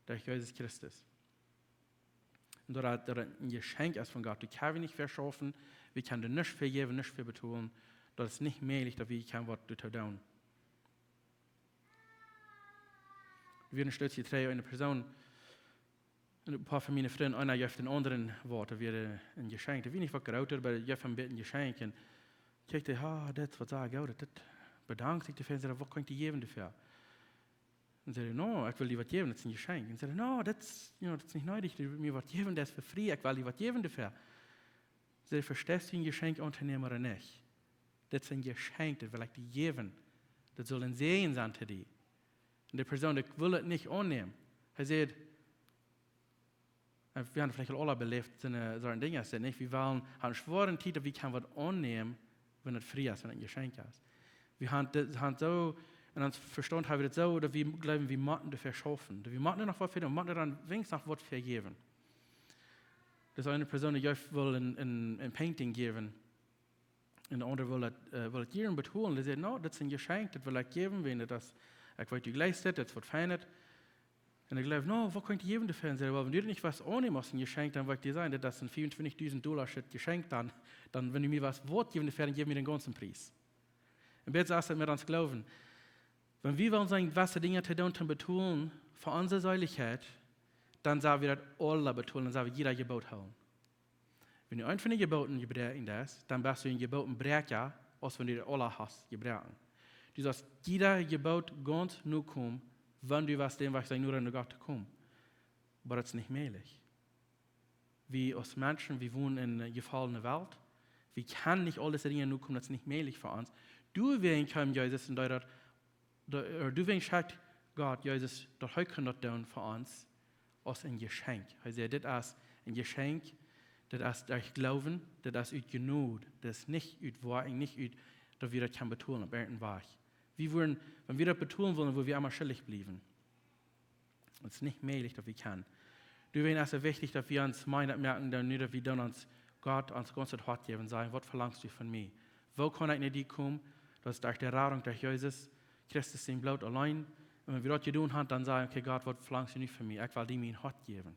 Derch Jesus Christus. Un daut et, daut et een Jeschenkj es von Gott. Daut kjenn wie nich veschaufen, wie kjennen doa nuscht vejäwen, nuscht fa betolen. Daut es nich mäajlich, daut wie kjennen waut doatoo doonen. Wie wieren een Stootje trigj, eene Persoon, een poa von miene Frind, eena jeef dän aundren waut, daut wia een Jeschenkj. Daut wia nich waut Grootet, oba jeef am een bät een Jeschenkj. Un kjikjt hee: "Ah, dit, waut sea goot, dit, bedankt sikj doafäa." Un säd: "Waut kaun ekj die jäwen doafäa?" Un säd hee: "No, ekj well die waut jäwen, daut es een Jeschenkj." Un säd hee: "No, daut es, you know, daut es nich needich, du mie waut jäwen, daut es fa frie, ekj well die waut jäwen doafäa." Säd hee: "Vesteist du, een Jeschenkj auntonämen ooda nich? Daut es een Jeschenkj, daut well ekj die jäwen. Daut saul een Säajen sennen to die." Un de Persoon, dee wull et nich aunnämen. Hee säd, un wie haben veleicht aul aul beläft, soone, soone Dinja, es daut nich? Wie wellen, haben schwoare Tiet, daut wie kjennen waut aunnämen, wan et frie es, wan et een Jeschenkj es. Wie haben dit, haben soo, en ons Vestaunt haben wie daut soo, daut wie jleewen, wie motten doafäa schaufen. Daut wie motten noch waut fa doonen, motten dan weens noch waut fa jäwen. Daut es eene Persoon, dee wull een, een, een Painting jäwen. Un de aundre wull daut, eh, wull daut jieren betolen. Dee säd: "No, daut es een Jeschenkj, daut well ekj jäwen, wiels daut es, ekj weet, du jlikjst dit, daut es waut Fienet." Un ekj jleew: "No, waut kaun ekj die jäwen doafäa?" Un säd hee: "Well, wan du daut nich west aunnemen aus een Jeschenkj, dan well ekj die sajen, daut es een vieeuntwintichdusent Dolla Jeschenkj, dan, dan, wan du mie waut west jäwen doafäa, dan jäw mie dän gaunzen Pries." Un bät soo es et met ons Gloowen. Wan wie wellen sennen, waut Dinja to doonen, to betolen fa onse Seelichkjeit, dan sell wie daut aula betolen, dan sell wie jieda Jeboot hoolen. Wan du eent von de Jebooten jebräakjen deist, dan best du een Jebootenbräakja, aus wan du daut aula hast jebroaken. Du sast jieda Jeboot gaunz nokomen, wan du west dän Wajch sennen, no Gott to komen. Oba daut es nich mäajlich. Wie aus Menschen, wie wonen en eene jefollne Welt. Wie kjennen nich aule Dinja nokomen, daut es nich mäajlich fa ons. Doawäajen kjeem Jesus un deed daut, doa-, eh, doawäajen schekjt Gott Jesus, daut hee kunn daut doonen fa ons, aus een Jeschenkj. Hee säd: "Dit es een Jeschenkj, dit es derch Gloowen, dit es ut Jnod, dit es nich ut Woakjen, nich ut, daut wie daut kjennen betolen opp irjent een Wajch." Wie wudden, wan wie daut betolen wullen, wudden wie emma schuldich bliewen. Daut es nich mäajlich, daut wie kjennen. Doawäajen es et wichtich, daut wie ons meent moaken, daut nu daut wie dan ons Gott, ons gaunzet Hoat jäwen, sajen: "Waut velangst du von mie? Woo kaun ekj no die komen?" Daut es derch de Radunk derch Jesus Christus sien Bloot auleen. Un wan wie daut jedonen haben, dan sajen: "Okay, Gott, waut velangst du nu von mie? Ekj well die mien Hoat jäwen.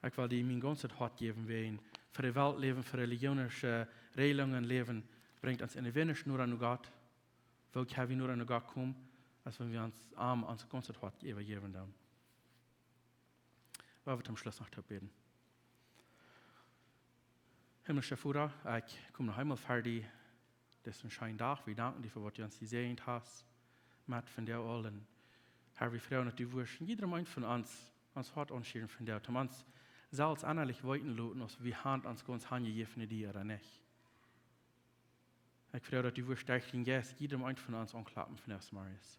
Ekj well die mien gaunzet Hoat jäwen, wäajen fa de Welt läwen, fa religionsische Regelungen läwen, brinjt ons en de weinich noda no Gott. Woo kjenn wie noda no Gott komen, aus wan wie ons am ons gaunzet Hoat äwajäwen doonen? Lot ons toom Schluss noch toop bäden. Himmlischa Voda, ekj kom noch eemol ver die, dit es een scheena Dach, wie danken die fa waut du ons jesäajent hast, met vondoag aul. Un Herr, wie froagen daut du wurscht en jiedrem eenen von ons, ons Hoat aunschrieen vondoag, om ons selfst ennalich weeten loten, aus wie han ons gaunz hanjejäft no die ooda nich. Ekj froag daut du wurscht derch dienen Jeist jiedrem eenen von ons aunkloppen vondoag zemorjes.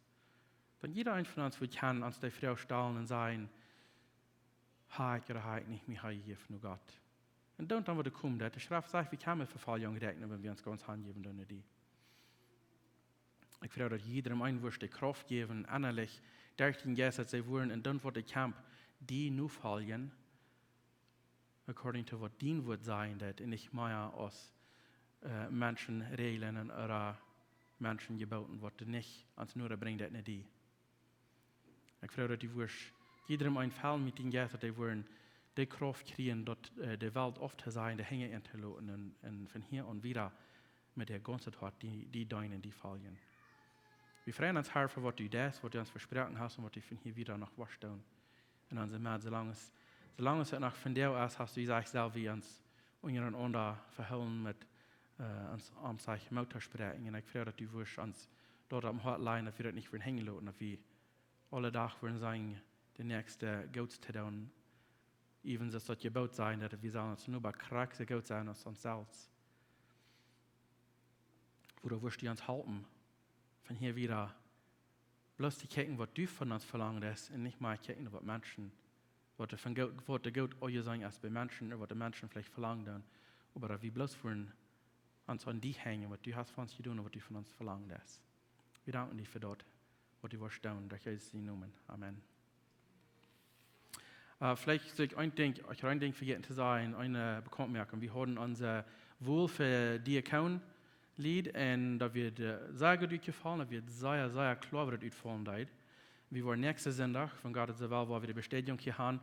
Dan jieda eena von ons, wie kjennen ons de Froag stalen un sajen: Ha ekj ooda ha ekj nich mie hanjejäft no Gott? Un dan, dan woat et komen, daut de Schreft sajcht, wie kjennen met Vefoljunk räakjnen, wan wie ons gaunz hanjäwen doonen no die. Ekj froag daut du jiedrem eenen wurscht de Krauft jäwen, ennalich, derch dienen Jeist, daut see wudden en daut waut dee kjamft, die nofoljen, according to waut dien Wuat sajen deit, un nich mea aus, äh, Menschen Regeln un ooda Menschen Jebooten, waut die nich ons noda brinjen deit no die. Ekj froag daut du wurscht jiedrem eenen fellen met dienen Jeist, daut dee wudden de Krauft kjrieen, daut, äh, de Welt auftosajen, de Henj enntoloten un, un von hia aun wieda met äa gaunzet Hoat die, die deenen, die foljen. Wie freien ons, Herr, fa waut du deist, waut du ons vesproaken hast un waut du von hia wieda noch woascht doonen. Un dan sent wie, soo lang aus, soo lang aus et noch vondoag es, hast du jesajcht, sell wie ons unjarenaunda vehoolen met, äh, ons, om sikj Moot to spräakjen. Un ekj froag daut du wurscht ons daut oppem Hoat lajen, daut wie daut nich wudden henjen loten, daut wie aule Doag wudden sajen, dän Näakjsten Goots to doonen, even soo aus daut Jeboot sajcht, daut wie sellen ons Noba krakjt soo goot sennen aus ons selfst. Voda, wurscht du ons halpen, von hia wieda bloos to kjikjen, waut du von ons velangen deist, un nich mea kjikjen, waut Menschen, waut doa von goot, waut doa goot aunjeseenen es bie Menschen, ooda waut de Menschen veleicht velangen doonen, oba daut wie bloos wudden ons aun die henjen, waut du hast fa ons jedonen un waut du von ons velangen deist. Wie danken die fa daut, waut du woascht doonen, derch Jesus sienen Nomen. Amen. Äh, veleicht sull ekj een Dinkj, ekj haud een Dinkj vejäten to sajen, eene Bekauntmoakunk. Wie hauden onse Wol fa Diakonen Lied un daut wia, äh, sea goot utjefollen, daut wia sea, sea kloa, woo daut utfaulen deed. Wie woaren näakjsten Sindach, wan Gott et soo well, woa wie de Bestädjunk hia han,